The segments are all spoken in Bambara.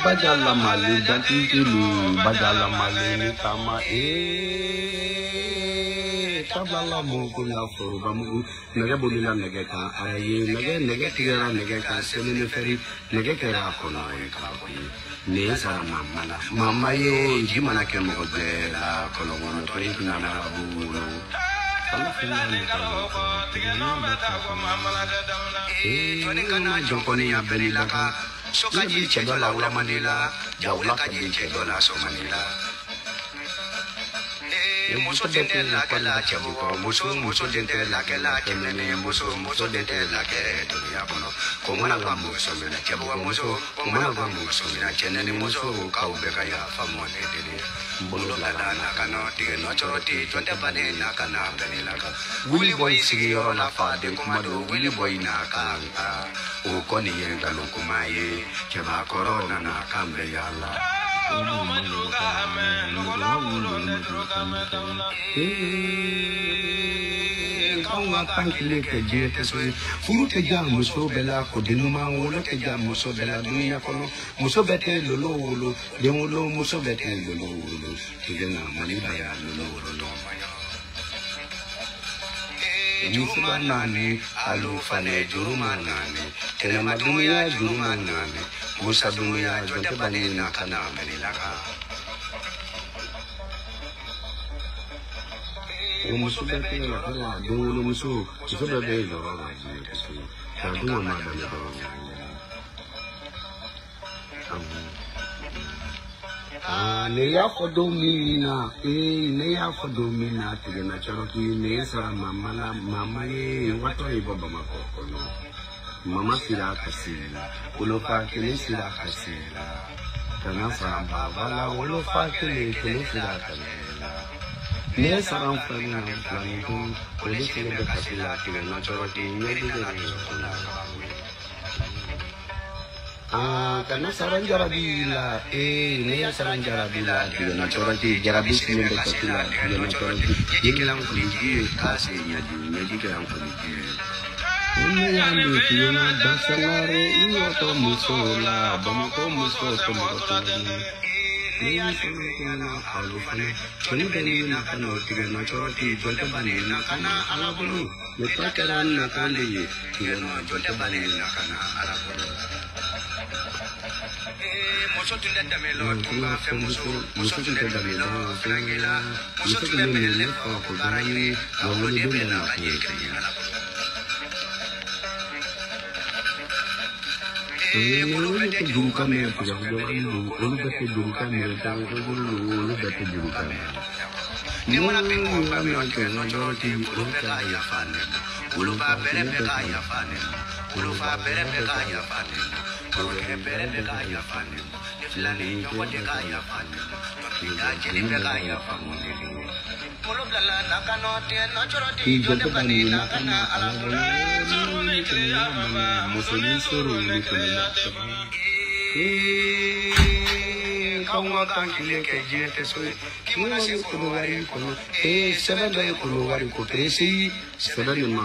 Bajala mali dantilu bajala mali ni tama tabala mugu la foroba mugu nɛgɛ bolila nɛgɛ kan a ye nɛgɛ tigɛra nɛgɛ kan sɛmɛni fɛri nɛgɛ kɛra a kɔnɔ ye kabako ye nin sara mama la mama ye ji mana kɛ mɔgɔ bɛɛ la kɔlɔnkɔnɔtɔ i nana bolo jɔn ya bɛɛ la kan sokaji cɛ dɔ la wulamani la jawula ka ji cɛ dɔ la sɔmani la muso den tɛ lakɛla cɛ bukɔ muso den tɛ lakɛla cɛmɛni muso den tɛ lakɛ dunuya kɔnɔ ko mana ka muso minɛ cɛ bukɔ muso ko mana ka muso minɛ cɛnɛni muso k'aw bɛɛ ka yafa mɔ ne deli bolo bila na ka nɔ tigɛ nɔ cɔrɔ ti jɔn tɛ bannen na ka na bɛnni la kan wuli bɔ i sigiyɔrɔ la faden kuma don wuli bɔ i na kan o kɔni ye nkalon kuma ye cɛbakɔrɔ nana kan bɛ yaala. Furu tɛ ja muso bɛɛ la ko den ɲuman wolo tɛ ja muso bɛɛ la dunuya kɔnɔ muso bɛɛ tɛ lolo wolo den wolo muso bɛɛ tɛ lolo wolo tigɛ na Maliba ya lolo wolo dɔn juruma naani alu fane juruma naani tɛnɛma dumuya juruma naani musa dumuya jɔn tɛ bani na ka na mɛni la kan. Muso bɛɛ tɛ la den wolo muso bɛɛ bɛ jɔyɔrɔ la diɲɛ tɛ so ka dun ma daminɛ dɔrɔn. Ne y'a fɔ don min na ne y'a fɔ don min na tigɛ na cɔrɔki ne sara mama la mama ye watɔ ye bɔ Bamakɔ kɔnɔ mama sira ka se la wolofa kelen sira ka se la kana sara baba la wolofa kelen kelen sira ka ne la ne sara fila ni fila ni duuru olu kelen bɛ kasi la tigɛ na cɔrɔki ɲɛji de bɛ la. Kana saran jarabi la ne ya saran jarabi la tigɛ na cɔrɔti jarabi sigilen bɛ kasi la tigɛ na cɔrɔti ji kɛla n kɔni ji ye k'a se ɲɛji ɲɛji kɛla n kɔni ji ye. Ne y'a min tigɛ na dasangare i watɔ muso la Bamakɔ muso tɔmɔtɔ ne y'a sɔrɔ na alu fana jɔnni bɛ ne na ka n'o tigɛ na cɔrɔti jɔn tɛ ban ne na ka na Ala bolo ne ta kɛra n na kan de ye tigɛ na jɔn tɛ ban ne na ka na Ala bolo. Muso tun tɛ dɛmɛ lɔ tunga fɛ muso tun tɛ dɛmɛ lɔ fɛnkɛ la muso tun bɛ minɛ ne fɔ ko baara ɲini wa woloden bɛ na ka ɲɛ kɛ ɲɛ Ala bolo. Olu bɛɛ tɛ juru kan mɛn olu bɛɛ tɛ juru kan mɛn olu bɛɛ tɛ juru kan mɛn. Ni mana bɛn ko ka mɛn kɛ nɔ jɔrɔti olu bɛɛ ka yafa ne ma wolofa bɛrɛ bɛɛ ka yafa ne ma wolofa bɛrɛ bɛɛ ka yafa ne ma kɔrɔkɛ bɛrɛ bɛɛ ka yafa ne ma ne fila ni ɲɔgɔn tɛ ka yafa ne ma dɔnkilida jeli bɛɛ ka yafa ne ma. Bolo bilala na ka nɔ tigɛ nɔ jɔrɔti jɔn tɛ ban ne na ka na Ala bolo. Muso ni soro ni keleya tɛ ban. K'anw ka kan kelen kɛ diɲɛ tɛ so ye k'i mana se kolowari kɔnɔ sɛbɛn dɔ ye kolowari ko perese sɛbɛn nin ma.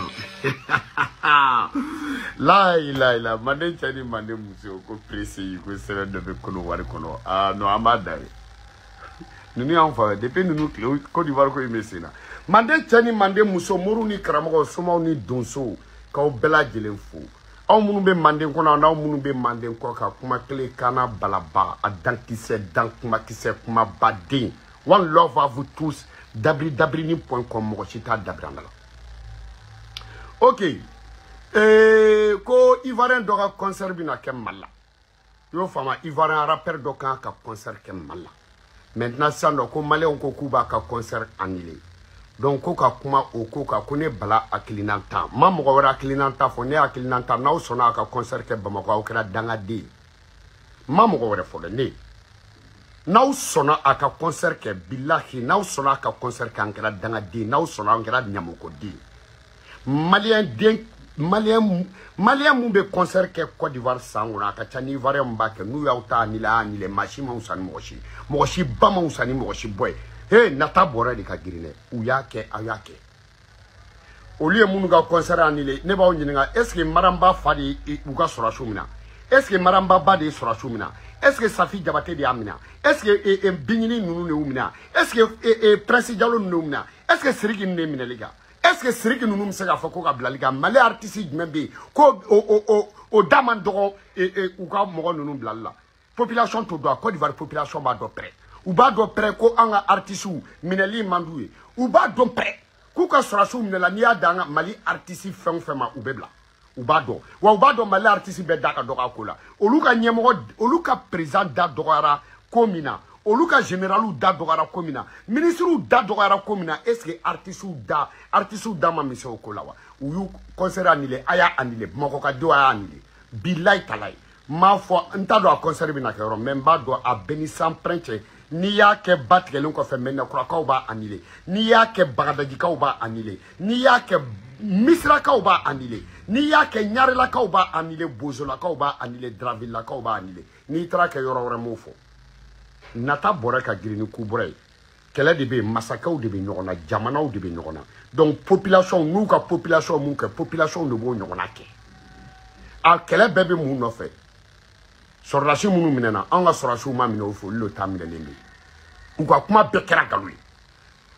La ilaha illa manden cɛ ni manden muso ko perese ko sɛbɛn dɔ bɛ kolowari kɔnɔ. Ah non an b'a da ye. Ninnu y'anw fa ye depuis ninnu tile Côte d'Ivoire ko in bɛ sen na. Manden cɛ ni manden muso moriw ni karamɔgɔw somaw ni donsow k'aw bɛɛ lajɛlen fo. Aw minnu bɛ manden kɔnɔ n'aw minnu bɛ manden kɔ kan kuma kelen kana balaba a dankisɛ dan kumakisɛ kumabaden. One love à vous tous. Dabiri dabirinin.com mɔgɔ si t'a dabiri an da la. Ok ko Ivoirien dɔ ka concert bɛna kɛ Mali la. I y'o faamu Ivoirien rappeur dɔ kan ka concert kɛ Mali la. Maintenant sisan nɔ ko Maliyɛnw ko k'u b'a ka concert annuler. Donc ko ka kuma o ko kan ko ne Bala hakilina ta ma mɔgɔ wɛrɛ hakilina ta fɔ ne hakilina ta n'aw sɔnna a ka concert kɛ Bamakɔ aw kɛra dangaden ye. Ma mɔgɔ wɛrɛ fɔ dɛ ne n'aw sɔnna a ka concert kɛ bilahi n'aw sɔnna a ka concert kɛ an kɛra dangaden n'aw sɔnna an kɛra ɲamɔgɔden. Maliyɛn den Maliyɛn mun bɛ concert kɛ Côte d'Ivoire san kɔnɔ a ka ca ni Ivoirien mun b'a kɛ n'u y'aw ta annulé a annulé maa si ma wusa ni mɔgɔ si mɔgɔ si ba ma wusa ni mɔgɔ si bɔ ye. Hey, nata bɔra de ka girin dɛ u y'a kɛ aw y'a kɛ olu ye minnu ka concert annulé ne b'aw ɲininka est ce que Maramba fa de u ka sɔrɔsiw minɛ est ce que Maramba ba de ye sɔrɔsiw minɛ Est-ce que Safi Diabaté de y'a minɛ? Est-ce que Bignini ninnu de y'u minɛ? Est-ce que Prince Diallo ninnu de y'u minɛ? Est-ce que Sidiki ninnu de ye minɛli kɛ? Est-ce que Sidiki ninnu bɛ se k'a fɔ ko ka bilali kɛ? Mali artiste jumɛn bɛ yen ko o da man dɔgɔ u ka mɔgɔ ninnu bilali la? Population t'o dɔn. A Côte d'Ivoire population b'a dɔn pɛrɛ. U b'a dɔn pɛrɛ ko an ka artistes minɛli man d'u ye. U b'a dɔn pɛrɛ k'u ka sɔrɔdasiw minɛla. N'i y'a dan an ka Mali artiste fɛn o fɛn ma, u bɛ bila. U b'a dɔn wa, u b'a dɔn Mali artiste bɛɛ da ka dɔgɔ a ko la. Olu ka ɲɛmɔgɔ, olu ka président da dɔgɔyara ko min na, olu ka généraliw da dɔgɔyara ko min na, ministres da dɔgɔyara ko min na, est ce que artistes da ma misɛn o ko la wa? U y'u concert annulé, a y'a annulé. Bamakɔ ka denw, a y'a annulé. Bilayi talayi, n m'a fɔ, n t'a dɔn a concert bɛna kɛ yɔrɔ, mais n b'a dɔn a bɛɛ ni sanpɛrɛn cɛ. N'i y'a kɛ ba tigɛlen kɔfɛ, Mɛnɛkurakaw b'a annulé. N'i y'a kɛ Bagadajikaw b'a annulé. N'i y'a kɛ Misirakaw b'a annulé. N'i y'a kɛ Ɲarelakaw b'a annulé. Bozolakaw b'a annulé. Daravilakaw b'a annulé. N'i taara kɛ yɔrɔ wɛrɛ, m'o fɔ. Nata bɔra ka girin ni ku bɔra ye. Kɛlɛ de bɛ yen, masakɛw de bɛ ɲɔgɔn na, jamanaw de bɛ ɲɔgɔn na. Donc population n'u ka population mun kɛ, population de b'o ɲɔgɔnna kɛ. A kɛlɛ bɛɛ bɛ mun nɔfɛ? Sɔrɔdasi minnu minɛna, an ka sɔrɔdasiw ma minɛ o fɛ, olu de ta minɛlen bɛ. U ka kuma bɛɛ kɛra nkalon ye.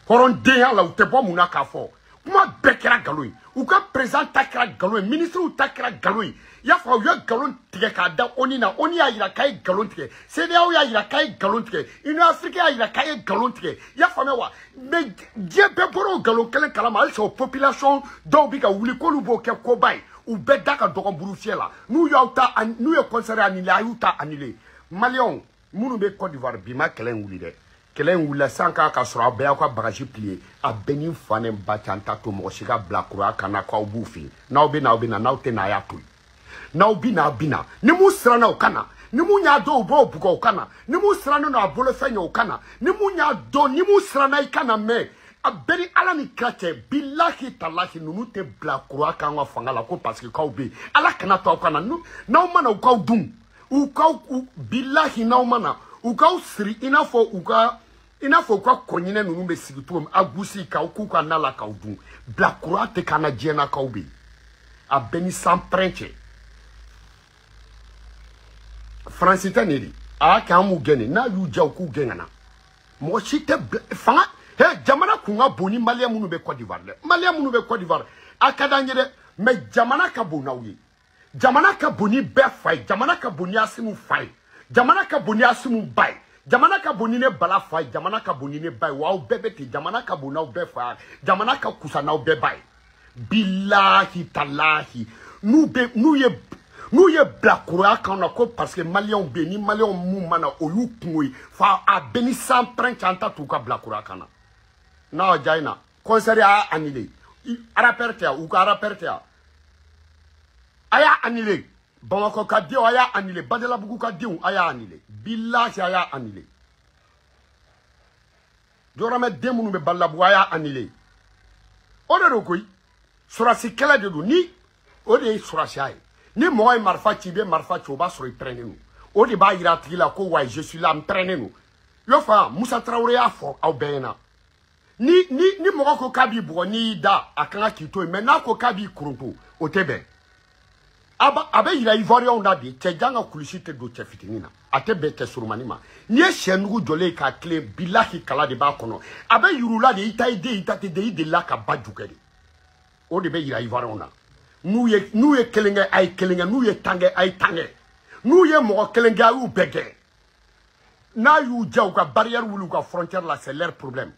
Hɔrɔndenya la, u tɛ bɔ mun na k'a fɔ kuma bɛɛ kɛra nkalon ye. U ka président ta kɛra nkalon ye, ministres ta kɛra nkalon ye. I y'a fɔ, u ye nkalon tigɛ k'a da ONU na. ONU y'a jira k'a ye nkalon tigɛ, CEDEAO y'a jira k'a ye nkalon tigɛ, Union africaine y'a jira k'a ye nkalon tigɛ. I y'a faamuya wa? Mais diɲɛ bɛɛ bɔra o nkalon kelen kalama. Halisa o population dɔw bɛ ka wuli k'olu b'o kɛ koba ye. U bɛɛ da ka dɔgɔ buru fiyɛ la. N'u y'aw ta, n'u ye concert annulé, a y'u ta annulé. Maliyɛnw minnu bɛ Côte d'Ivoire, bi ma kɛlɛ in wuli dɛ. Kɛlɛ in wulila san k'a ka sɔrɔ aw bɛɛ y'aw ka bagages plié. A bɛɛ ni fa ni ba cɛ, an t'a to mɔgɔ si ka bila kuruya kan na k'aw b'u fɛ yen. N'aw bɛ na, aw bɛ na. N'aw tɛ na, a y'a to yen. N'aw bɛ na, aw bɛ na. Ni mun siranna, o ka na. Ni mun y'a dɔn, u b'o bugɔ, o ka na. Ni mun sirannen don a bolofɛn ɲɛ, o ka na. Ni mun y'a dɔn, ni mun siranna, i ka na. Mɛ a bɛɛ ni Ala ni kira cɛ, bilahi talahi, ninnu tɛ bila kuruya kan ka fanga la ko parce que k'aw bɛ yen. Ala kana to aw ka na. N'aw ma na, u k'aw dun, u k'aw bilahi, n'aw ma na, u k'aw siri i n'a fɔ u ka i n'a fɔ u ka kɔɲinɛ ninnu bɛ sigi cogo min, a gosi k'aw k'u ka na la k'aw dun. Bila kuruya tɛ k'an na diɲɛ na k'aw bɛ yen. A bɛɛ ni sanpɛrɛn cɛ. Faransi tɛ nin de a y'a kɛ, an m'u gɛn de. N'a y'u diya, u k'u gɛn ka na. Mɔgɔ si tɛ fanga. He, jamana kun ka bon ni maliyɛn minnu bɛ Côte d'Ivoire dɛ. Maliyɛn minnu bɛ Côte d'Ivoire, a ka d'an ye dɛ, mais jamana ka bon n'aw ye. Jamana ka bon ni bɛɛ fa ye. Jamana ka bon ni Asimu fa ye. Jamana ka bon ni Asimu ba ye. Jamana ka bon ni ne Bala fa ye. Jamana ka bon ni ne ba ye. Wa aw bɛɛ bɛ ten. Jamana ka bon n'aw bɛɛ fa ye. Jamana ka kusa n'aw bɛɛ ba ye. Bilahi talahi, n'u ye bilakoroya kan na ko parce que maliyɛnw bɛ yen, ni maliyɛnw mun ma na, o y'u kungo ye. Fa a bɛɛ ni sanpɛrɛn cɛ, an ta t'u ka bilakoroya kan na. N'a y'aw diya i na, concert y'a annulé. Rappeur tɛ yan, u ka rappeur tɛ yan, a y'a annulé. Bamakɔ ka denw, a y'a annulé. Badalabugu ka denw, a y'a annulé. Bilahi, a y'a annulé. Jɔrɔmɛ den minnu bɛ Badalabugu, a y'a annulé. O de don koyi, sɔrɔsi kɛlɛ de don. Ni o de ye sɔrɔsiya ye, ni mɔgɔ ye marifa ci, i bɛ marifa ci, o b'a sɔrɔ i pɛrɛnnen don. O de b'a yira a tigi la ko wayi, je suis là, n pɛrɛnnen don. I y'o faamu? Musa Tarawele y'a fɔ aw bɛɛ ɲɛna. Ni mɔgɔ ko k'a b'i bugɔ, n'i y'i da, a kan ka k'i to yen. Mais n'a ko k'a b'i koronto, o tɛ bɛn. A bɛ yira Ivoiriyɛnw na de. Cɛjan ka kulusi tɛ don cɛ fitinin na, a tɛ bɛn cɛ surumani ma. N'i ye sɛ nugu jɔlen k'a tilen, bilahi, kala de b'a kɔnɔ. A bɛ yir'u la de, i ta i den, i ta tɛ den, i delila ka ba ju kɛ de. O de bɛ yira Ivoiriyɛnw na. N'u ye kelen kɛ, a ye kelen kɛ. N'u ye tan kɛ, a ye tan kɛ. N'u ye mɔgɔ kelen kɛ, a y'u bɛɛ kɛ. N'a y'u diya, u ka barrière wuli u ka frontière la, c'est leur problème.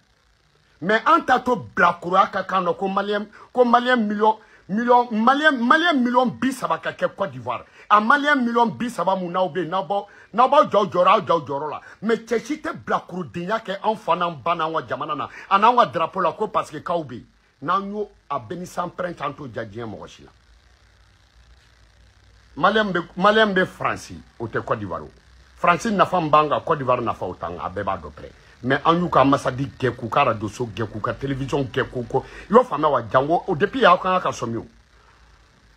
Mais an t'a to bilakoroya ka kan na ko maliyɛn miliyɔn miliyɔn maliyɛn miliyɔn 30 ka kɛ Côte d'Ivoire. A maliyɛn miliyɔn 30 mun n'aw bɛ yen, n'aw b'aw jɔ aw jɔyɔrɔ, aw jɔ aw jɔyɔrɔ la. Mais cɛ si tɛ bilakorodenya kɛ anw fa n'an ba n'an ka jamana na, a n'an ka drapeau la, ko parce que k'aw bɛ yen. N'an y'o a bɛɛ ni sanpɛrɛn cɛ, an t'o diya diɲɛ mɔgɔ si la. Maliyɛn bɛ Faransi, o tɛ Côte d'Ivoire. O Faransi nafa min b'an kan, Côte d'Ivoire nafa o t'an kan, a bɛɛ b'a dɔn pɛrɛ. Mais an y'u ka ambassade gɛn, k'u ka radio so gɛn, k'u ka télévision gɛn, k'u ko i y'o faamuya wa? Jango o depuis y'aw kan ka sɔmi, o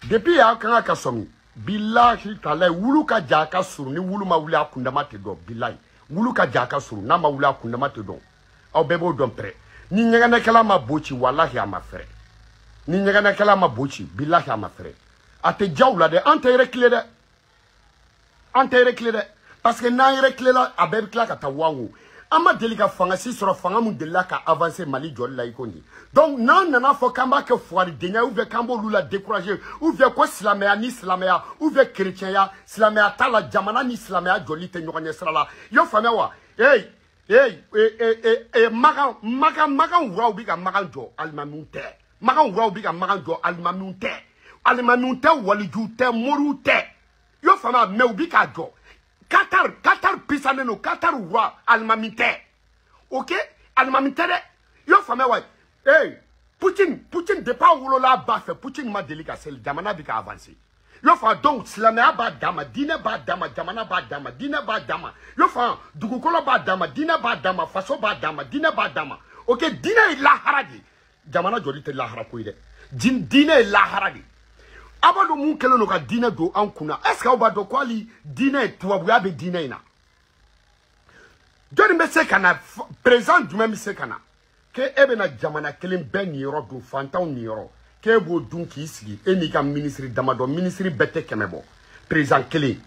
depuis y'aw kan ka sɔmi. Bilahi talayi, wulu ka ja a ka surun, ni wulu ma wuli, a kundama tɛ dɔn. Bilahi, wulu ka ja a ka surun, n'a ma wuli, a kundama tɛ dɔn. Aw bɛɛ b'o dɔn pɛrɛ. Ni ɲɛgɛnɛkɛla ma bo ci, walahi, a ma fɛrɛ. Ni ɲɛgɛnɛkɛla ma bo ci, bilahi, a ma fɛrɛ. A tɛ jaw la dɛ. An tɛ reculer dɛ, an tɛ reculer dɛ. Parce que n'an yɛrɛ tilela a bɛɛ bɛ tila ka taa wango. An ma deli ka fanga si sɔrɔ fanga mun delila ka avancer Mali jɔli la i ko nin. Donc n'an nana fɔ k'an b'a kɛ fugaridenya ou bien k'an b'olu la décourager ou bien ko silamɛya ni silamɛya ou bien chrétienya silamɛya t'a la jamana ni silamɛya jɔli tɛ ɲɔgɔn ɲɛ sira la. I y'o faamuya wa? Hey hey Makan Makan Makan wuraw bi ka Makan jɔ alimamiw tɛ. Makan wuraw bi ka Makan jɔ alimamiw tɛ. Alimamiw tɛ walijuw tɛ moriw tɛ. I y'o faamuya mais u bi k'a jɔ. Qatar, Qatar pisanen don, Qatar wura alimami tɛ. Ok? Alimami tɛ dɛ. I y'o faamuya wa? Hey, Poutine, Poutine depuis a wolola ba fɛ, Poutine ma deli ka seli, jamana bi ka avancer. I y'o faamu donc silamɛya b'a dan ma, diinɛ b'a dan ma, jamana b'a dan ma, diinɛ b'a dan ma. I y'o faamu dugukolo b'a dan ma, diinɛ b'a dan ma, faso b'a dan ma, diinɛ b'a dan ma. Ok, diinɛ ye lahara de ye. Jamana jɔli tɛ lahara ko ye dɛ. Diinɛ ye lahara de ye. A b'a dɔn mun kɛlen don ka diinɛ don an kunna. Est ce que aw b'a dɔn ko hali diinɛ tubabuya bɛ diinɛ in na? Jɔnni bɛ se ka na président jumɛn bɛ se ka na k'e bɛna jamana kelen bɛɛ niyɔrɔ dun fantanw niyɔrɔ k'e b'o dun k'i sigi e n'i ka minisiri damadɔ minisiri bɛɛ tɛ 100 bɔ président kelen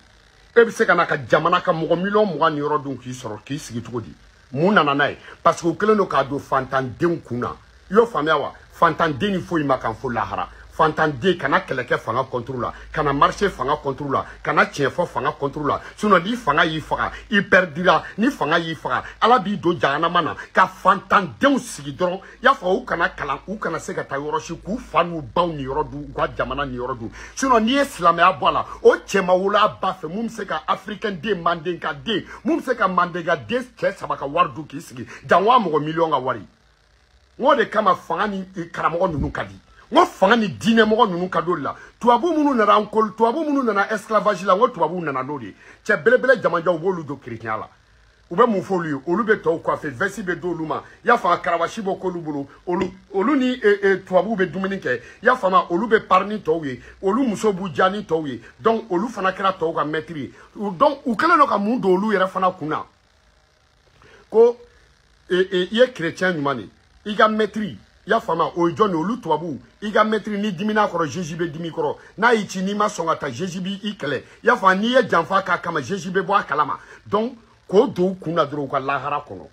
e bɛ se ka na ka jamana ka mɔgɔ 20 miliyɔn niyɔrɔ dun k'i sɔrɔ k'i sigi cogo di? Mun nana n'a ye? Parce que u kɛlen don k'a don fantandenw kun na. I y'o faamuya wa? Fantanden ni foyi ma kan fo lahara. Fantanden kana kɛlɛ kɛ fanga contre la, kana marcher fanga contre la, kana tiɲɛ fɔ fanga contre la, sinon ni fanga y'i faga i perdira. Ni fanga y'i faga ala b'i don jahanama na. Ka fantandenw sigi dɔrɔn i y'a fɔ u kana kalan u kana se ka taa yɔrɔ si k'u fa n'u baw niyɔrɔ dun u ka jamana niyɔrɔ dun. Sinon n'i ye silamɛya bɔ a la o cɛ ma wolo a ba fɛ mun bɛ se ka africain den mandenka den mun bɛ se ka mandenka den cɛ 3 ka wari dun k'i sigi jango a mɔgɔ miliyɔn ka wari. N k'o de kama fanga ni karamɔgɔ ninnu ka di. N ko fanga ni diinɛmɔgɔ ninnu ka d'olu la. Tubabu minnu nana an kolo tubabu minnu nana esclavage la n ko tubabuw nana n'o de ye. Cɛ belebele jamajanw u b'olu don chrétien la. U bɛ mun fɔ olu ye? Olu bɛ tɔw kɔfɛ veste bɛ d'olu ma. I y'a faamu karawasi bɛ k'olu bolo. Olu ni tubabuw bɛ dumuni kɛ. I y'a faamu olu bɛ pari ni tɔw ye. Olu muso b'u diya ni tɔw ye. Donc olu fana kɛra tɔw ka maître ye. Donc u kɛlen don ka mun don olu yɛrɛ fana kun na? Ko i ye chrétien ɲuman de ye. I ka maître i y'a faamuya o ye jɔn de ye? Olu tubabuw i ka maître ni dimina kɔrɔ Jésus bɛ dimi kɔrɔ n'a y'i ci n'i ma sɔn ka taa Jésus b'i kɛlɛ. I y'a faamu n'i ye janfa k'a kama Jésus bɛ bɔ a kalama. Donc k'o don u kun na dɔrɔn u ka lahara kɔnɔ.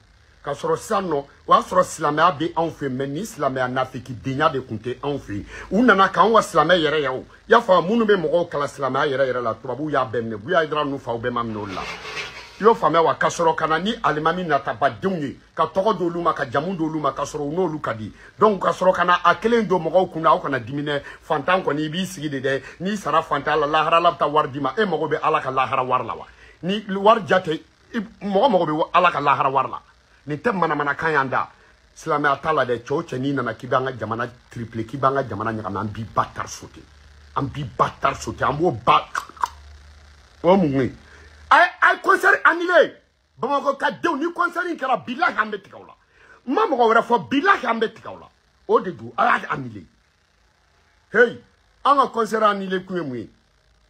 K'a sɔrɔ sisan nɔ o y'a sɔrɔ silamɛya bɛ anw fɛ yen mais ni silamɛya nafikidenya de tun tɛ anw fɛ yen. U nana k'anw ka silamɛ yɛrɛ yɛrɛ o. I y'a faamu minnu bɛ mɔgɔw kalan silamɛya yɛrɛ yɛrɛ la tubabuw y'a bɛɛ minɛ. Buya Hayidara ninnu faw bɛɛ ma minɛ olu la. I y'o faamuya wa? Ka sɔrɔ ka na ni alimami natabadenw ye ka tɔgɔ d'olu ma ka jamu d'olu ma ka sɔrɔ u n'olu ka di. Donc ka sɔrɔ ka na a kelen don mɔgɔw kunna aw kana dimi dɛ. Fantan kɔni i b'i sigi de dɛ. N'i sara fantan la lahara ala bɛ taa wari d'i ma. E mago bɛ ala ka lahara wari la wa? Ni wari ja tɛ mɔgɔ mago bɛ ala ka lahara wari la. Nin tɛ manamanakan y'an da. Silamɛya t'a la dɛ. Cɛ o cɛ n'i nana k'i b'an ka jamana triplé k'i b'an ka jamana ɲagami an b'i ba tari sauter. An b'i ba tari sauter an b'o ba o mun ye? A ye concert annulé. Bamakɔ ka denw ni concert in kɛra bilahi an bɛ tigɛ o la. N ma mɔgɔ wɛrɛ fɔ bilahi an bɛ tigɛ o la. O de don a y'a annulé. Hey an ka concert annulé kun ye mun ye?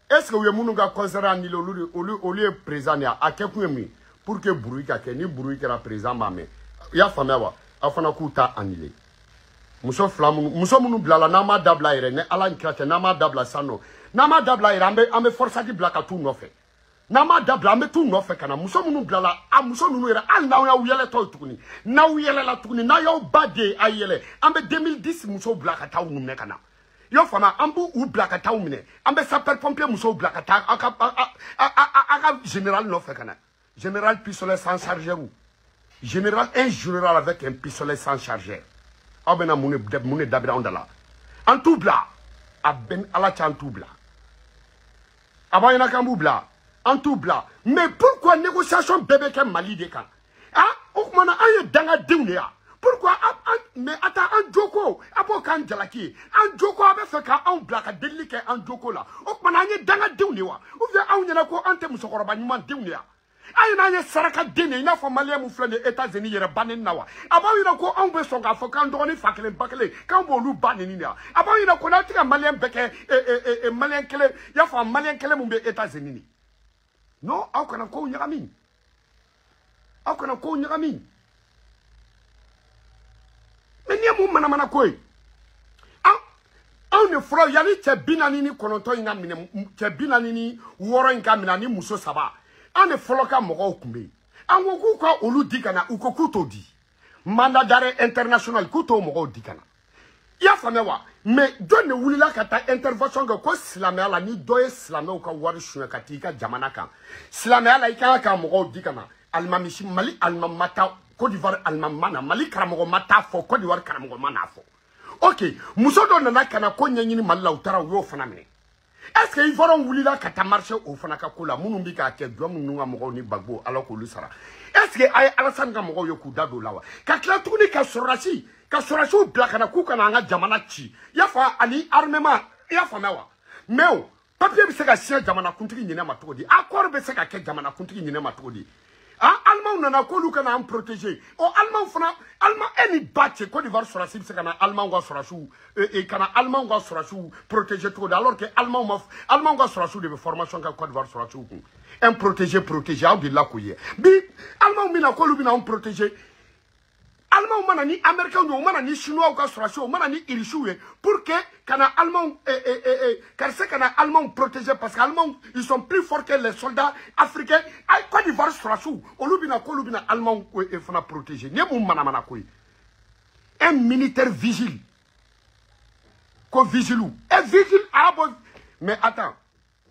Est ce que u ye minnu ka concert annulé olu de olu ye président de ye? A kɛ kun ye mun ye? Pour que bruit ka kɛ ni bruit kɛra président b'a mɛn. I y'a faamuya wa? Aw fana k'u ta annulé. Muso fila minnu muso minnu bilala n'an m'a dabila yɛrɛ ni ala ni kira cɛ n'an m'a dabila sisan nɔ n'an m'a dabila yɛrɛ an bɛ forçati bila ka t'u nɔfɛ. N'an m'a dabila an bɛ t'u nɔfɛ ka na muso minnu bilala a muso ninnu yɛrɛ hali n'aw y'aw yɛlɛtɔ ye tuguni n'aw yɛlɛla tuguni n'aw y'aw ba den a yɛlɛ an bɛ 2010 musow bila ka taa u minɛ ka na. I y'o faamuya an b'u bila ka taa u minɛ an bɛ sapeur pompier musow bila ka taa aw ka général nɔfɛ ka na. Général pistolet sans chargeur, général un général avec un pistolet sans chargeur. Aw bɛna mun de dabiri anw da la? An t'u bila a bɛɛ ni ala cɛ an t'u bila. A b'aw ɲɛna k'an b'u bila. An t'u bila. Mais pourquoi négociation bɛɛ bɛ kɛ Mali de kan? Ah o tuma na an ye dangadenw de ya. Pourquoi mais a ta an joko a b'o k'an jalaki ye. An joko a bɛ fɛ k'anw bila ka delili kɛ an joko la. O tuma na an ye dangadenw de wa? Ou bien anw ɲɛna ko an tɛ musokɔrɔba ɲuman denw de ya? An ɲɛna an ye sarakaden de ye i n'a fɔ maliyɛn mun filɛ nin ye États-Unis yɛrɛ ba neni na wa? A b'aw ɲɛna ko anw bɛ sɔn k'a fɔ k'an dɔgɔnin fa kelen ba kelen k'an b'olu ba neni de ya? A b'aw ɲɛna ko n'aw tɛ ka maliyɛn bɛɛ kɛ maliyɛn kelen i y'a fɔ maliyɛn kelen mun bɛ États-Unis nin? Non, aw kana kow ɲagami. Aw kana kow ɲagami. Mais n'i ye mun manamana ko ye? Anw de fɔlɔ yanni cɛ 49 in ka minɛ cɛ 46 in ka minɛ ani muso 3. An de fɔlɔ ka mɔgɔw tun bɛ yen. An ko k'u ka olu di ka na, u ko k'u t'o di. Mandat d'arrêt international k'u t'o mɔgɔw di ka na. I y'a faamuya wa? Mais jɔn de wulila ka taa intervention kɛ ko silamɛya la ni dɔ ye silamɛw ka wari suɲɛ ka t'i ka jamana kan, silamɛya la i ka kan ka mɔgɔw di ka na. Alimami si Mali alimami ma taa Côte d'Ivoire, alimami ma na Mali, karamɔgɔ ma taa fɔ Côte d'Ivoire, karamɔgɔ ma n'a fɔ. Ok, muso dɔ nana ka na ko ɲɛɲini Mali la, u taara u y'o fana minɛ. Est ce que Ivoirien wulila ka taa marché o fana ka ko la, minnu bɛ k'a kɛ jɔn minnu ka mɔgɔw ni Gbagbo, Ala k'olu sara? Est ce que a ye Alassane ka mɔgɔw ye k'u da don o la wa? Ka tila tuguni ka sɔrɔdasiw bila ka na k'u kana an ka jamana ci, i y'a fɔ, ani armement, i y'a faamuya wa? Mais o papier bɛ se ka signer jamanakuntigi ɲinɛ ma cogo di? Accord bɛ se ka kɛ jamanakuntigi ɲinɛ ma cogo di? Ah, Allemand nana k'olu ka na an protéger. O Allemand fana, Allemand e ni ba cɛ, Côte d'Ivoire sɔrɔdasi bɛ se ka na Allemand ka sɔrɔdasiw, ka na Allemand ka sɔrɔdasiw protéger cogo di, alors que Allemand ma, Allemand ka sɔrɔdasiw de bɛ formation kɛ Côte d'Ivoire sɔrɔdasiw kun? Un protéger, protéger, aw de la k'o ye bi. Allemand bɛna k'olu bɛna an protéger. Allemand mana ni Américains ye, o mana ni Chinois ka sɔrɔdasiw, o mana ni Irisiw ye, pour que ka na Allemand ka se ka na Allemand protéger, parce que Allemands, ils sont plus forts que les soldats africains. Ay, Côte d'Ivoire sɔrɔdasiw, olu bɛna k'olu bɛna Allemand fana protéger. Nin ye mun manamana ko ye? Un militaire vigile, ko vigile e vigile, a y'a bɔ. Mais attends,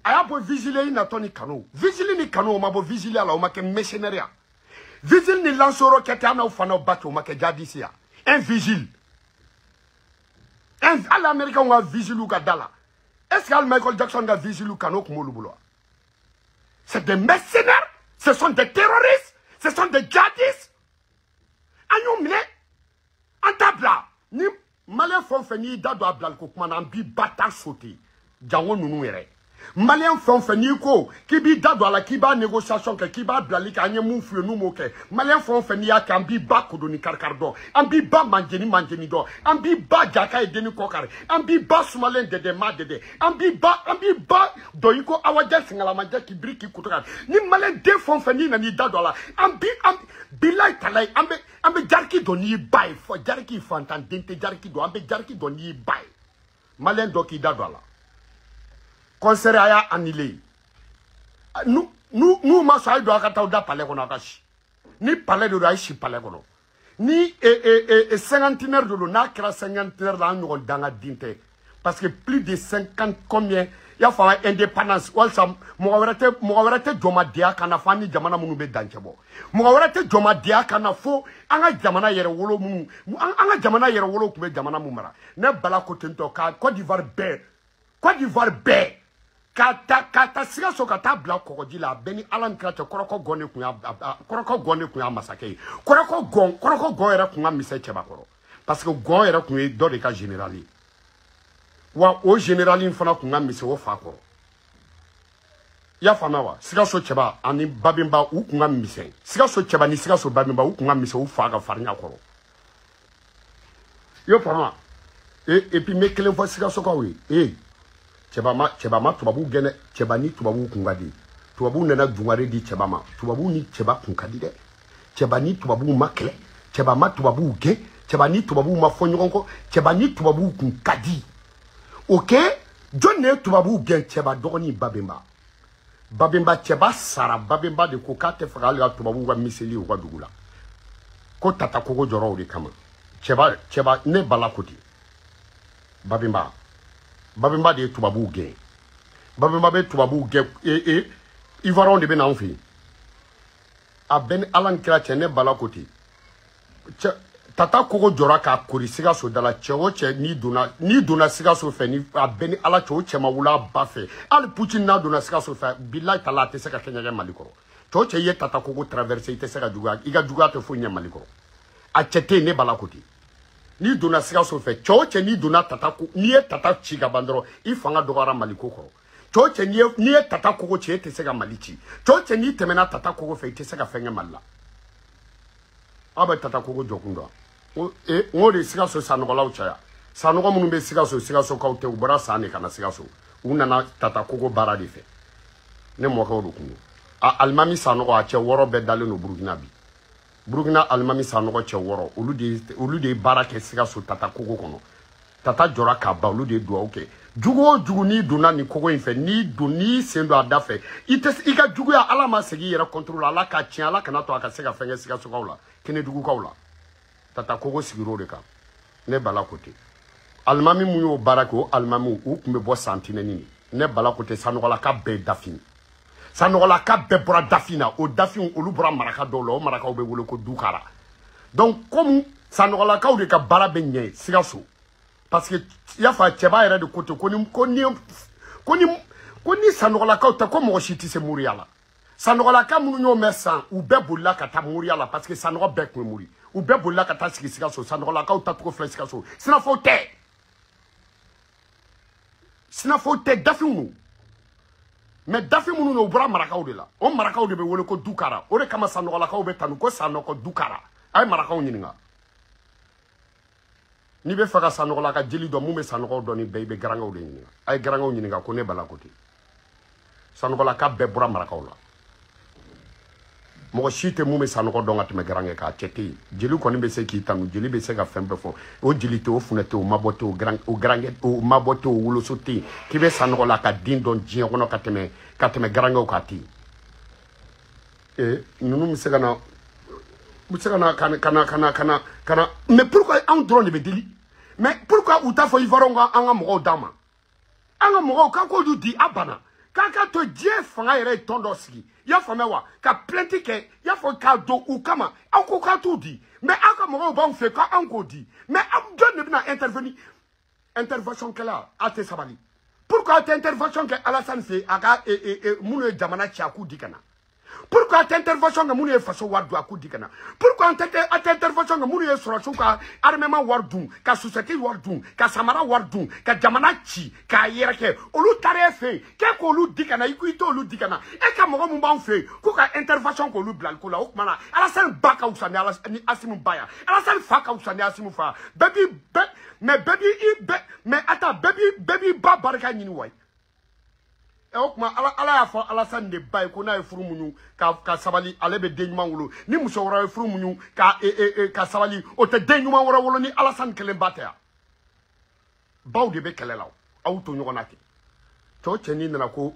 a y'a bɔ vigile i natɔ ni kanu, vigile ni kanu, o ma bɔ vigile la, o ma kɛ mercenaire ya? Vigile ni lance-roquette, an n'aw fana ba cɛ, o ma kɛ djihadiste ya? Un vigile, un, hali Américain ka vigile ka da la, est ce que hali Michael Jackson ka vigile kanu tun b'olu bolo wa? C'est des mercenaires, ce sont des terroristes, ce sont des djihadistes. An y'u minɛ, an t'a bila. Ni Malien fɛn o fɛn n'i da don a bilaliko kuma na, an b'i ba ta sauter. Jango ninnu yɛrɛ, Malien fɛn o fɛn n'i ko k'i b'i da don a la, k'i b'a négociation kɛ, k'i b'a bilali kɛ, an ye mun f'u ye n'u m'o kɛ, Malien fɛn o fɛn n'i y'a kɛ, an b'i ba kodoni karikari dɔn, an b'i ba manjeni manjeni dɔn, an b'i ba jaka ye denni kɔ kari, an b'i ba sumalen dɛdɛ ma dɛdɛ, an b'i ba dɔn i ko awajɛ sengalamajɛ k'i biri k'i kutu kan. Ni Malien den fɛn o fɛn n'i nana i da don a la, an bi an bilayi talayi, an bɛ jariki dɔn n'i ba ye. Fɔ jariki fantan den tɛ jariki dɔn, an bɛ jariki dɔn n'i ba ye. Malien dɔ k'i da don a la, concert a y'a annulé. N'u ma sɔn, a ye don a ka taa da palais kɔnɔ, a ka si. Ni palais de don, a ye si palais kɔnɔ. Ni cinquantenaire de don, n'a kɛra cinquantenaire la, an ɲɔgɔn dangaden tɛ, parce que plus de cinquante combien, i y'a fɔ, indépendance, walasa mɔgɔ wɛrɛ tɛ jɔnmadenya kan na fo an ni jamana minnu bɛ dancɛ bɔ. Mɔgɔ wɛrɛ tɛ jɔnmadenya kan na fo an ka jamana yɛrɛ wolo minnu, an ka jamana yɛrɛ wolo tun bɛ jamana mun mara. Ne bala ko ten tɔ ka Côte d'Ivoire bɛɛ, Côte d'Ivoire bɛɛ, ka ta Sikaso ka taa bila kɔgɔji la, a bɛɛ ni Ala ni kira cɛ, Kɔrɔkɔ Gɔn de tun y'a, Kɔrɔkɔ Gɔn de tun y'a masakɛ ye. Kɔrɔkɔ Gɔn, Kɔrɔkɔ Gɔn yɛrɛ tun ka misɛn Cɛbakɔrɔ, parce que Gɔn yɛrɛ tun ye dɔ de ka général ye wa. O général in fana tun ka misɛn o fa kɔrɔ, i y'a faamuya wa? Sikaso Cɛba ani Babɛnba, u tun ka misɛn. Sikaso Cɛba ni Sikaso Babɛnba, u tun ka misɛn u fa ka farinya kɔrɔ, i y'o faamuya? Et puis n bɛ kelen fɔ Sikasokaw ye. Ee, Cɛba ma tubabuw gɛn dɛ. Cɛba ni tubabuw kun ka di. Tubabuw nana dungare di Cɛba ma. Tubabuw ni Cɛba kun ka di dɛ. Cɛba ni tubabuw ma kɛlɛ, Cɛba ma tubabuw gɛn, Cɛba ni tubabuw ma fɔ ɲɔgɔn kɔ, Cɛba ni tubabuw kun ka di. Ok, jɔn de ye tubabuw gɛn? Cɛba dɔgɔnin Babɛnba. Babɛnba, Cɛba sara, Babɛnba de ko k'a tɛ fɛ k'ale ka tubabuw ka miseli u ka dugu la, ko tata kogo jɔra o de kama. Cɛba, ne bala ko ten, Babɛnba, Babɛnba de ye tubabuw gɛn. Babɛnba bɛ tubabuw gɛn. E Ivoirien de bɛ n'anw fɛ yen, a bɛɛ ni Ala ni kira cɛ, ne bala ko ten. Cɛ tata kogo jɔra k'a kori Sikaso da la. Cɛ o cɛ n'i donna Sikaso fɛ, ni a bɛɛ ni Ala cɛ, o cɛ ma wuli a ba fɛ. Hali Poutine n'a donna Sikaso fɛ, bilayi tala, a tɛ se ka kɛ ɲɛgɛn Mali kɔrɔ. Cɛ o cɛ i ye tata kogo traverser, i tɛ se ka juguya, i ka juguya tɛ foyi ɲɛ Mali kɔrɔ. A cɛ tɛ yen, ne bala ko ten. N'i donna Sikaso fɛ, cɛ o cɛ n'i donna tata ko, n'i ye tata ci ka ban dɔrɔn, i fanga dɔgɔyara Mali ko kɔrɔ. Cɛ o cɛ n'i ye tata kogo ci, e tɛ se ka Mali ci. Cɛ o cɛ n'i tɛmɛna tata kogo fɛ, i tɛ se ka fɛn kɛ Mali la. Aw bɛ tata kogo jɔ kun dɔn. N k'o de Sikaso sanɔgɔlaw caya. Sanɔgɔ minnu bɛ Sikaso, Sikasokaw tɛ, u bɔra san de ka na Sikaso, u nana tata kogo baara de fɛ. Ne mɔkɛw de kun don. A alimami sanɔgɔ, a cɛ 6 bɛɛ dalen don Burukina bi. Burukina alimami sanɔgɔ cɛ 6, olu de ye baara kɛ Sikaso tata kogo kɔnɔ. Tata jɔra k'a ban olu de ye duwawu kɛ. Jugu o jugu n'i donna nin kogo in fɛ, n'i don n'i sen don a da fɛ, i tɛ i ka juguya Ala ma segin i yɛrɛ contre la, Ala k'a tiɲɛ, Ala kana to a ka se ka fɛn kɛ Sikasokaw la, Kɛnɛdugukaw la. Tata kogo sigir'o de kan. Ne Bala ko ten. Alimami mun y'o baara kɛ, o alimamiw u tun bɛ bɔ santinɛni de. Ne Bala ko ten, Sanɔgɔlaka bɛɛ ye dafin. Sanɔgɔlaka bɛɛ bɔra dafin na, o dafinw olu bɔra maraka dɔw la, o marakaw bɛ wele ko Dukara. Donc comme Sanɔgɔlakaw de ka baara bɛ ɲɛ Sikaso, parce que i y'a fɔ a cɛba yɛrɛ de ko ten, ko ni Sanɔgɔlakaw tɛ ko mɔgɔ si tɛ se moriya la. Sanɔgɔlaka minnu y'o mɛn san, u bɛɛ bolila ka taa moriya la parce que Sanɔgɔ bɛɛ tun ye mori. U bɛɛ bolila ka taa sigi Sikaso. Sanɔgɔlakaw tacogo filɛ Sikaso. Sinafɔw tɛ. Sinafɔw tɛ, dafinw don. Mais dafin minnu don, u bɔra marakaw de la. O marakaw de bɛ wele ko Dukara. O de kama Sanɔgɔlakaw bɛ tanu ko Sanɔgɔ Dukara. A ye marakaw ɲininka. N'i bɛ fɛ ka Sanɔgɔlaka jeli dɔn, mun bɛ Sanɔgɔw dɔn ni bɛɛ, i bɛ garangaw de ɲininka. A ye garangaw ɲininka ko ne Bala ko ten. Sanɔgɔlaka bɛɛ bɔra marakaw la. Mɔgɔ si tɛ mun bɛ Sanɔgɔ dɔn ka tɛmɛ garankɛ kan, a cɛ tɛ yen. Jeli kɔni bɛ se k'i tanu, jeli bɛ se ka fɛn bɛɛ fɔ. O jeli tɛ, o funɛ tɛ, o mabɔ tɛ, o garankɛ, o mabɔ tɛ, o woloso tɛ yen. K'i bɛ Sanɔgɔlaka den dɔn diɲɛ kɔnɔ ka tɛmɛ garankɛw kan, a tɛ yen. Ee ninnu bɛ se ka na, bɛ se ka na ka na mais pourquoi anw dɔrɔn de bɛ deli? Mais pourquoi u t'a fɔ Ivoiriens ka an ka mɔgɔw d'an ma? An ka mɔgɔw k'an k'olu di a banna. K'an ka to diɲɛ fanga yɛrɛ ye tɔn dɔ sigi. I y'a faamuya wa? Ka plainte kɛ, i y'a fɔ k'a don u kama. Aw ko k'an t'u di. Mais aw ka mɔgɔw b'anw fɛ k'anw k'o di. Mais aw jɔn de bɛna intervenir? Intervention kɛla, aw tɛ sabali. Pourquoi aw tɛ intervention kɛ Alassane fɛ a ka minnu ye jamana ci a k'u di ka na? Pourquoi aw tɛ intervention kɛ minnu ye faso wari dun a k'u di ka na? Pourquoi aw tɛ intervention kɛ minnu ye sɔrɔsiw ka armement wari dun, ka société wari dun, ka samara wari dun, ka jamana ci k'a yɛrɛkɛ? Olu taara e fɛ yen k'e k'olu di ka na, i ko i t'olu di ka na. E ka mɔgɔ mun b'anw fɛ yen k'u ka intervention k'olu bilali ko la, o tuma na Alassane ba ka fisa ni Assimi ba ye, Alassane fa ka fisa ni Assimi fa. Bɛɛ b'i bɛɛ mais bɛɛ b'i bɛɛ mais attends, bɛɛ b'i ba barika ɲini wa? O tuma Ala y'a fɔ Alassane de ba ye ko n'a ye furu muɲu ka sabali, ale bɛ den ɲuman wolo. Ni muso wɛrɛ ye furu muɲu ka sabali, o tɛ den ɲuman wɛrɛ wolo ni Alassane kelen ba tɛ yan. Baw de bɛ kɛlɛ la, aw to ɲɔgɔn na ten. Cɛw cɛ n'i nana ko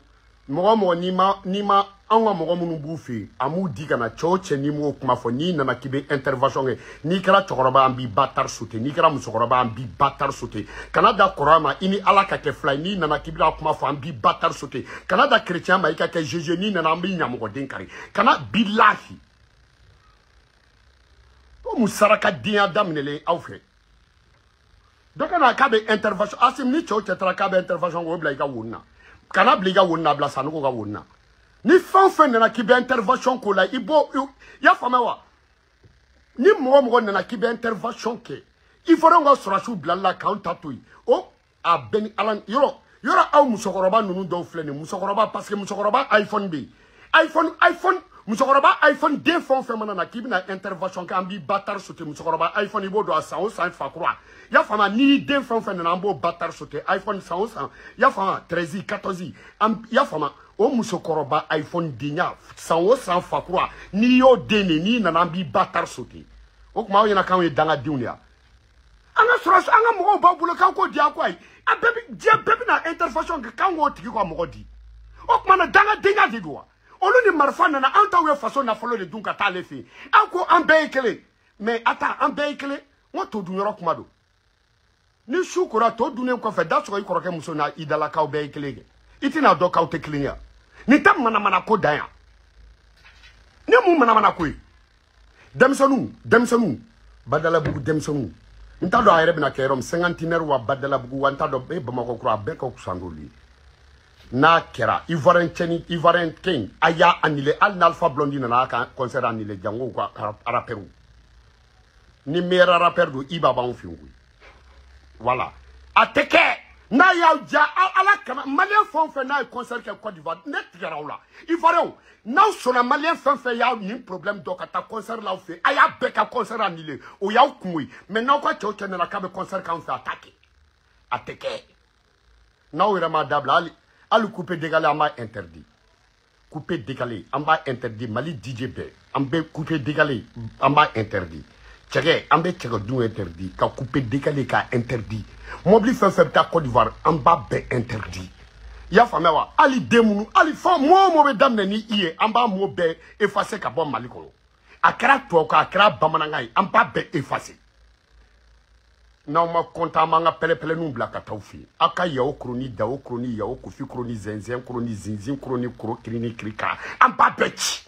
mɔgɔ mɔgɔ n'i ma anw ka mɔgɔ minnu b'u fɛ yen, a m'u di ka na. Cɛw cɛ n'i m'o kuma fɔ, n'i nana k'i bɛ intervention kɛ, n'i kɛra cɛkɔrɔba an b'i ba tari sote, n'i kɛra musokɔrɔba an b'i ba tari sote. Kana da kɔrɔ ma, i ni Ala ka kɛ fila ye. N'i nana k'i bɛna kuma fɔ, an b'i ba tari sote. Kana da chrétien ma, i ka kɛ GG, n'i nana an b'i ɲamɔgɔden kari. Kana bilahi. O mun saraka denya daminɛlen aw fɛ? Dɔ ka na k'a bɛ intervention. Assimi ni cɛw cɛ taara k'a bɛ intervention kɛ, o bila i ka woni na. Kana bila i ka woni na, bila Sanogo ka woni na. Ni fɛn o fɛn nana k'i bɛ intervention k'o la, i b'o, i y'a faamuya wa? Ni mɔgɔ mɔgɔ nana k'i bɛ intervention kɛ, Ivoiriens ka sɔrɔsiw bilali la k'anw ta to yen, o a bɛɛ ni Ala yɔrɔ yɔrɔ. Aw musokɔrɔba ninnu dɔw filɛ nin ye, musokɔrɔba, parce que musokɔrɔba iPhone bɛ yen, iPhone musokɔrɔba iPhone den fɛn o fɛn mana na k'i bɛna intervention kɛ, an b'i ba tari sote. Musokɔrɔba iPhone i b'o don a san o san fakura, i y'a faamuya? N'i den fɛn o fɛn nana, an b'o ba tari sote. iPhone san o san, i y'a faamuya? 13 14, an i y'a faamuya? O musokɔrɔba iPhone denya san o san fakura, n'i y'o den de, n'i nana an b'i ba tari sote. O tuma aw ɲɛna k'anw ye dangadenw de ye. An ka sɔrɔ an ka mɔgɔw b'aw bolo k'aw k'o di, aw ko ayi. A bɛɛ bɛ diɲɛ bɛɛ bɛna intervention kɛ k'an k'o tigi ka mɔgɔ di. O tuma na dangadenya de don wa? Olu ni marifa nana, an t'aw ye faso nafolo de dun ka taa ale fɛ yen. Aw ko an bɛɛ ye kelen, mais attends, an bɛɛ ye kelen. N ko to dun yɔrɔ kuma don. Ni su kora, to dunnen kɔfɛ, da sɔgɔ i kɔrɔkɛ muso n'a i dala k'aw bɛɛ ye kelen kɛ. I tɛna dɔn k'aw tɛ kelen ye. Nin tɛ manamana ko dan yan. Ne mun manamana ko ye? Denmisɛnninw, Badalabugu denmisɛnninw. N t'a dɔn a yɛrɛ bɛna kɛ yɔrɔ min, cinquantenaire wa Badalabugu wa, n t'a dɔn, e Bamakɔ kura a bɛɛ ka fisa n'olu ye. N'a kɛra Ivoirien cɛni, Ivoirien kɛ in, a y'a annulé. Hali n'Alpha Blondy nana a ka concert annulé, jango ka rappeur. Ni meilleur rappeur don, i b'a b'anw fɛ yen koyi. Voilà, a tɛ kɛ. N'a y'aw diya, Ala kama, Malien fɛn o fɛn n'a ye concert kɛ Côte d'Ivoire, ne tigɛra aw la. Ivoirien, n'aw sɔnna Malien fɛn fɛn y'a nin problème dɔn ka taa concert la aw fɛ, a y'a bɛɛ ka concert annulé, o y'aw kungo ye. Mais n'aw ka cɛw cɛ nana k'a bɛ concert k'anw fɛ, a t'a kɛ, a tɛ kɛ. N'aw yɛrɛ m'a dabila, hali coupé décalé an b'a interdit. Coupé décalé an b'a interdit. Mali DJ bɛɛ, an bɛ coupé décalé an b'a interdit. Cɛgɛ an bɛ cɛgɛ dun interdit ka couper décaler ka interdit. Mobili fɛn fɛn bɛ taa Côte d'Ivoire an b'a bɛɛ interdit. I y'a faamuya wa? Hali den minnu hali fɛn mot o mot bɛ daminɛ ni i ye an b'a mot bɛɛ effacer ka bɔ Mali kɔnɔ. A kɛra tubabukan a kɛra bamanankan ye an b'a bɛɛ effacer. N'aw ma content an b'an ka pɛlɛpɛlɛninw bila ka taa aw fɛ yen. Aw ka yawo kuro ni dawo kuro ni yawo kofi kuro ni zɛnzɛn kuro ni zinzin kuro ni kuro kiri ni kiri ka an b'a bɛɛ ci.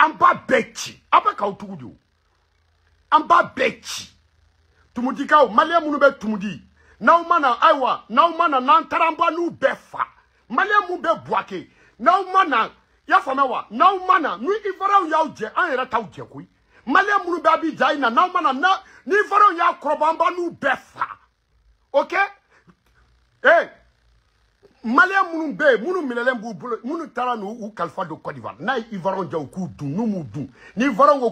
An b'a bɛɛ ci. Aw bɛ k'aw tugu de o. An b'a bɛɛ ci. Tumudikaw maliyɛn minnu bɛ Tumudi n'aw ma na ayiwa n'aw ma na n'an taara an b'a n'u bɛɛ fa. Maliyɛn mun bɛ Bouaké n'aw ma na i y'a faamuya wa n'aw ma na ni Ivoiriyɛnw y'aw jɛ an yɛrɛ t'aw jɛ koyi. Maliyɛn minnu bɛ Abidjan in na n'aw ma na ni Ivoiriyɛnw y'a kɔrɔbɔ an b'a n'u bɛɛ fa. Ok maliyɛn minnu bɛ yen minnu minɛlen b'u bolo minnu taara n'u kalifa don Côte d'Ivoire n'a ye Ivoiriyɛnw jɛ u k'u dun n'u m'u dun ni Ivoiriyɛnw ko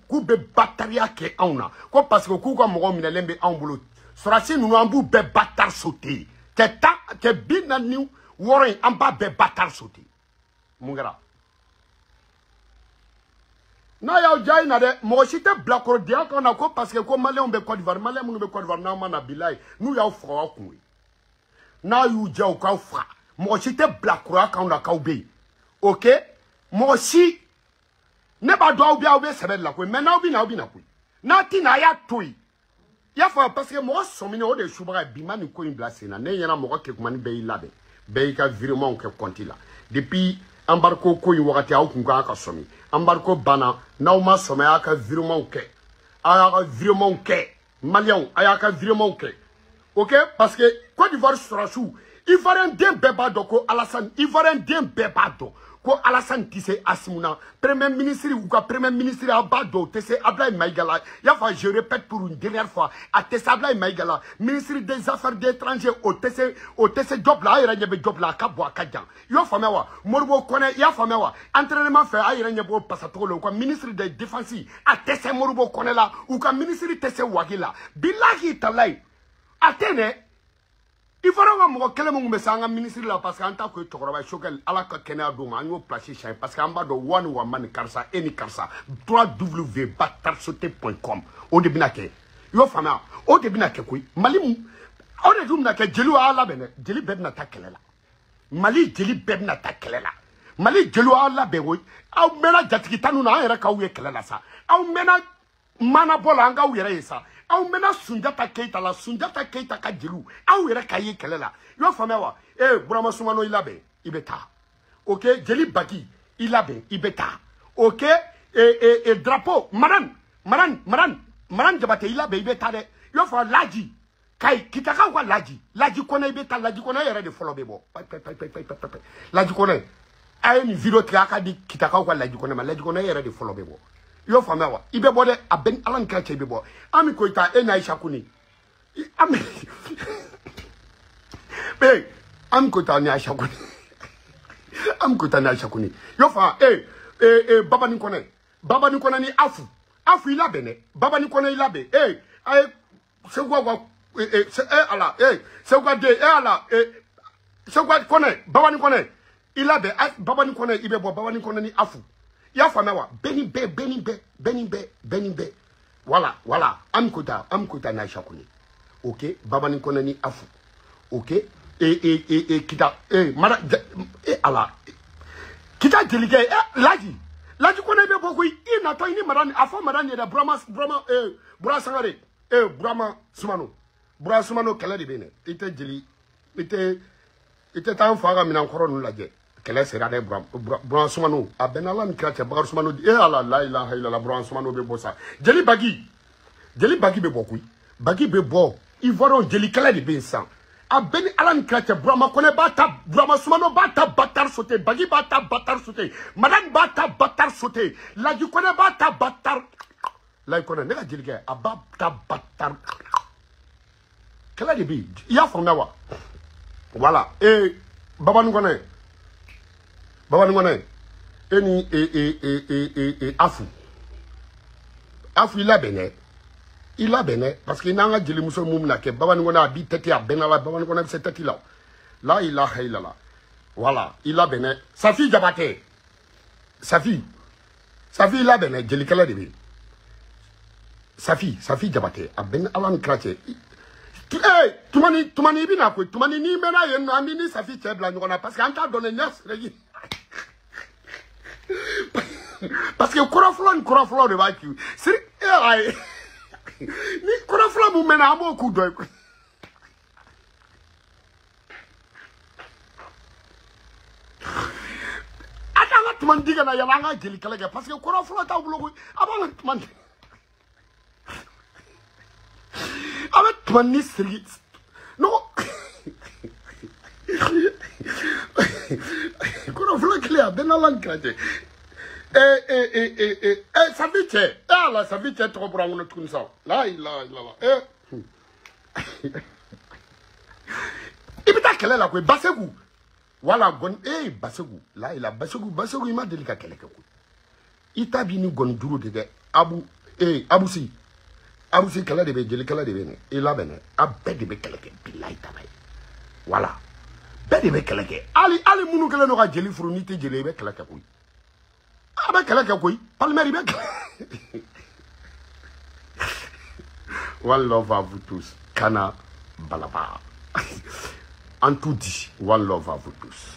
k'u bɛ batariya kɛ anw na ko parce que k'u ka mɔgɔw minɛlen bɛ anw bolo sɔrɔdasi ninnu an b'u bɛɛ batari sauter cɛ tan cɛ 46 in an b'a bɛɛ batari sauter. Mun kɛra? N'a y'aw diya i na dɛ mɔgɔ si tɛ bilakorodeya kan na ko parce que ko maliyɛnw bɛ Côte d'Ivoire maliyɛn minnu bɛ Côte d'Ivoire n'aw ma na bilayi n'u y'aw faga aw kun ye. N'a y'u diya u k'aw faga mɔgɔ si tɛ bilakoroya kan na k'aw bɛ yen. Ok mɔgɔ si ne b'a dɔn aw bɛ aw bɛ sɛbɛ de la koyi mais n'aw bɛ na aw bɛ na koyi n'a ti na a y'a to yen. I y'a faamu parce que mɔgɔ sɔminen o de ye subaga ye bi ma nin ko in bila sen na ne ɲɛna mɔgɔ kekumani bɛɛ y'i labɛn bɛɛ y'i ka virement kɛ compte la depuis embargo ko in wagati aw kun kan ka sɔmi embargo banna n'aw ma sɔmi a y'a ka virement kɛ a y'a ka virement kɛ maliyɛnw a y'a ka virement kɛ. Ok parce que Côte d'Ivoire sɔrɔsiw Ivoirien den bɛɛ b'a dɔn ko Alassane Ivoirien den bɛɛ b'a dɔn ko Alassane tɛ se Assimi na premier ministre u ka premier ministre a b'a dɔn o tɛ se Abdoulaye Maïga la. I y'a fɔ je répète pour une dernière fois a tɛ se Abdoulaye Maïga la ministre des affaires étrangères o tɛ se job la a yɛrɛ ɲɛ bɛ job la a ka bon a ka jan. I y'o faamuya wa? Moribo Kɔnɛ i y'a faamuya wa? Entraînement fɛ a yɛrɛ ɲɛ b'o pasacogo la u ka ministre des défense a tɛ se Moribo Kɔnɛ la u ka ministre tɛ se Wage la bilahi talayi a tɛ dɛ. Ivoiriyɛnw ka mɔgɔ kelen min tun bɛ se an ka ministre la parce que an ta kun ye cɛkɔrɔba ye Choguel ala ka kɛnɛya d'o ma an y'o place changer parce que an b'a dɔn wa ni wa ma ni karisa e ni karisa www.batarsote.com o de bɛna kɛ. I y'o faamuya o de bɛna kɛ koyi Mali o de dun bɛna kɛ jeliw y'a labɛn dɛ jeli bɛɛ bɛna taa kɛlɛ la Mali jeli bɛɛ bɛna taa kɛlɛ la Mali jeliw y'a labɛn koyi aw mɛnna jatigi tan ninnu na an yɛrɛ k'aw ye kɛlɛ la sa aw mɛnna manabɔ la an k'aw yɛrɛ ye sa. Aw mɛna Sunjata Keita la Sunjata Keita ka jeliw aw yɛrɛ ka ye kɛlɛ la. I y'o faamuya wa? Burama Sumano i labɛn i bɛ taa. Ok jeli Baki i labɛn i bɛ taa. Ok drapeau Maran Maran Maran Maran Jabate i labɛn i bɛ taa dɛ. I y'o faamu Laji Kayi Kitakaw ka Laji Laji Kɔnɛ i bɛ taa Laji Kɔnɛ yɛrɛ de fɔlɔ bɛ bɔ. Laji Kɔnɛ a ye nin vidéo tigɛ a ka di Kitakaw ka Laji Kɔnɛ ma Laji Kɔnɛ yɛrɛ de fɔlɔ bɛ bɔ. I y'o faamuya wa? I bɛ bɔ dɛ a bɛ ni ala ni kira cɛ i bɛ bɔ. Ami Koyita e ni Ayisa Kone Ami Ami Koyita ni Ayisa Kone Ami Koyita ni Ayisa Kone i y'o faamuya Babani Kɔnɛ Babani Kɔnɛ ni Afu Afu i labɛn dɛ Babani Kɔnɛ i labɛn a ye Segu ka ala Segu ka den ala Segu ka Kɔnɛ Babani Kɔnɛ i labɛn Babani Kɔnɛ i bɛ bɔ Babani Kɔnɛ ni Afu. I y'a faamuya wa? Bɛɛ ni bɛɛ bɛɛ ni bɛɛ bɛɛ ni bɛɛ bɛɛ ni bɛɛ voilà voilà Ami Koyita Ami Koyita ni Ayisa Kone ok Babani Kɔnɛ ni Afu ok Kita mara ala Kita jelikɛ Laji Laji Kɔnɛ bɛ bɔ koyi i natɔ i ni Madani a fɔ Madani yɛrɛ Burama Burama Bura Sangare Burama Sumano Bura Sumano kɛlɛ de bɛ yen dɛ i tɛ jeli i tɛ taa an fa ka minɛn kɔrɔ ninnu lajɛ. Kɛlɛ sera dɛ Buran Sumano a bɛnna ala ni kira cɛ Bakari Sumano ala la ilaha illallah Buran Sumano bɛ bɔ sa jeli Baki jeli Baki bɛ bɔ koyi Baki bɛ bɔ Ivoiriyɛnw jeli kɛlɛ de bɛ yen sisan a bɛɛ ni ala ni kira cɛ Burama Kɔnɛ b'a ta Burama Sumano b'a ta batari sauter Baki b'a ta batari sauter Madani b'a ta batari sauter Laji Kɔnɛ b'a ta batari Laji Kɔnɛ ne ka jelikɛ a b'a ta batari kɛlɛ de bɛ yen i y'a faamuya wa? Voilà Babani Kɔnɛ Babani Kɔnɛ e ni Afu Afu i labɛn dɛ i labɛn dɛ parce que n'an ka jelimuso mun bɛna kɛ Babani Kɔnɛ a b'i tɛti a bɛnna la Babani Kɔnɛ bɛ se tɛti la la ilaha illallah voilà i labɛn dɛ Safi Jabatɛ Safi Safi i labɛn dɛ jelikɛlɛ de bɛ yen. Safi Safi Jabate a bɛ ni Ala ni kira cɛ. Tumani Tumani i bɛna koyi Tumani n'i mɛnna yen nɔ an b'i ni Safi cɛ bila ɲɔgɔn na parce que an t'a dɔn dɛ ɲɛ siregi parce que kɔrɔfɔlɔ ni kɔrɔfɔlɔ de b'a ci siri ayi ni kɔrɔfɔlɔ mun mɛnna an b'o k'u dɔ ye koyi. A t'an ka Tumani di ka na yala an ka jeli kɛlɛ kɛ parce que kɔrɔfɔlɔ t'aw bolo koyi a b'an ka Tumani a bɛ Tumani ni sirigi nɔgɔ kɔrɔfɔlɔ kelen a bɛɛ n'Ala ni kira cɛ. Safi cɛ ala Safi cɛ tɔgɔ bɔra n kɔnɔ tuguni sa la ilaha illallah i bɛ taa kɛlɛ la koyi Baseku wala gɔni Baseku la ilaha Baseku Baseku i ma deli ka kɛlɛ kɛ koyi i ta b'i ni gɔni juru de dɛ abu abusi abusi kɛlɛ de bɛ jeli kɛlɛ de bɛ nin i labɛn dɛ a bɛɛ de bɛ kɛlɛ kɛ bilayi taba ye wala bɛɛ de bɛ kɛlɛ kɛ hali hali minnu kɛlen don ka jeli furu n'i tɛ jeli i bɛ kɛlɛ kɛ koyi. A bɛ kɛlɛ kɛ koyi Palmer i bɛ kɛlɛ. One love à vous tous. Kana Balaba. En tout dit, one love à vous tous.